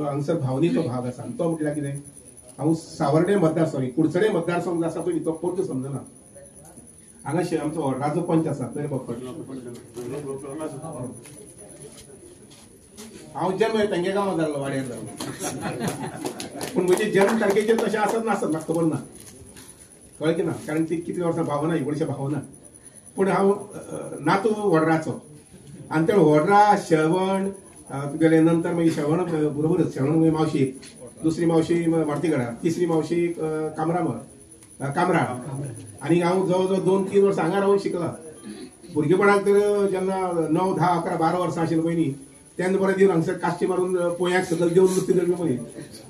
हांगसर भावनेचो भाग आसा आनी तो म्हटल्यार कितें, हांव सावर्डे मतदार सॉरी कुडचडे मतदारसंघ आसा पळय न्ही, तो परतो समजना. हांगा आमचो राजो पंच आसा थंय बप्पट. हांव जन्म तेंगे गांवांत जाल्लो, वाड्यार जाल्लो, पूण म्हजी जन्म तारखेचेर तशें आसत नासत म्हाका खबर ना, कळ्ळें की ना, कारण ती कितलीं वर्सां भावना 19 भावना. पूण हांव नातू वडराचो आनी ते वडरा शेवण तुगेले नंतर मागीर शेवण बरोबरच शेवण मावशी, दुसरी मावशी मार्तीगडा, तिसरी मावशी कामरा कामरा. आनी हांव जवळ जवळ 2-3 वर्सां हांगा रावन शिकला. भुरगेपणाक तर जेन्ना 9, 10, 11, 12 वर्सां आशिल्लीं पळय न्ही, तेन्ना बरें दिवन हांगसर काश्टी मारून पोंयाक सकयल देवन नुस्तें धरलें पळय.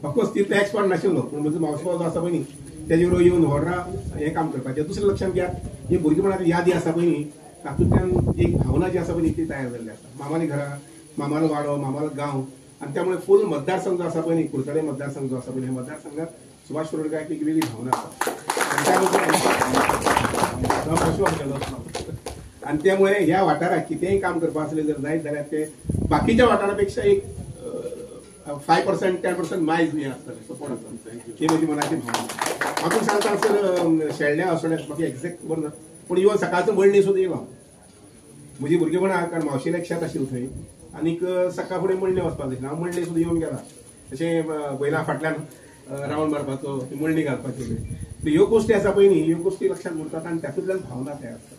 ऑफकोर्स तितलो एक्सपर्ट नाशिल्लो, पूण म्हजो मावसो भाव जो आसा पळय न्ही तेजे बरोबर येवन व्हडरा हें काम करपाचें. दुसरें लक्षांत घेयात, ही भुरगेपणाची यादी आसा पळय न्ही, तातूंतल्यान एक भावना जी आसा पळय न्ही ती तयार जाल्ली आसा. मामाली घरां, मामालो वाडो, मामालो गांव, आनी त्यामुळे फूल मतदारसंघ जो आसा पळय न्ही, कुडचडे मतदारसंघ जो आसा पळय न्ही, मतदारसंघात सुभाष शिरोडकर एक वेगळी भावना आसा. आनी त्यामुळे ह्या वाठाराक कितेंय काम करपा आसलें जर जायत जाल्यार ते बाकीच्या वाठारा पेक्षा एक 5% 10% मायज हें आसतलें, सपोर्ट आसतलो, ही म्हजी मनाची भावना. म्हाका सांगता सर शेळ्या असोड्याक म्हाका एक्झॅक्ट खबर ना, पूण इवन सकाळचो मळणी सुद्दां येयलो हांव. म्हजी भुरगेपणां कारण मावशेलें शेत आशिल्लें थंय आनीक सकाळ फुडें मळणे वचपाक जाय, हांव मळणे सुद्दां येवन गेला. अशें बैलां फाटल्यान रावंड मारपाचो, मळणी घालपाची. ह्यो गोश्टी आसा पळय न्ही, ह्यो गोश्टी लक्षांत उरतात आनी तातूंतल्यान भावना तयार जातात.